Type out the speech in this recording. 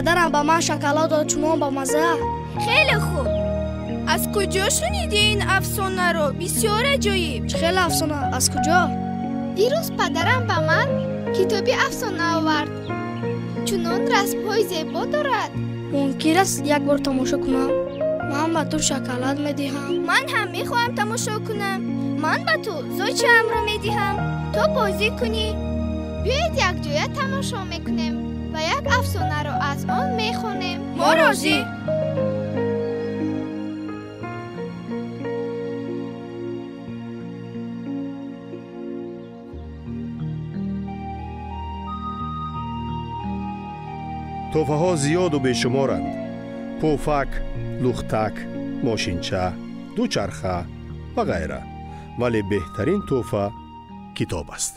Падарам ба ман шоколад дод, чунон ба маза. Хеле хуб. Аз куҷо шунидӣ ин афсонаро? Бисёр аҷоиб. Чӣ хел афсона? Аз куҷо? Дирӯз падарам ба ман китоби афсона овард. Чунон расмҳои зебо дорад. Мумкин аст як бор тамошо кунам? Ман ба ту шоколад медиҳам. Ман ҳам мехоҳам тамошо кунам. Ман ба ту зочаамро медиҳам, то бозӣ кунӣ. Биёед якҷоя тамошо мекунем ва як афсонаро аз он мехонем. Мо розӣ. Тӯҳфаҳо зиёду бешуморанд: пӯфак, лухтак, мошинча, дучарха ва ғайра. Вале беҳтарин тӯҳфа китоб аст.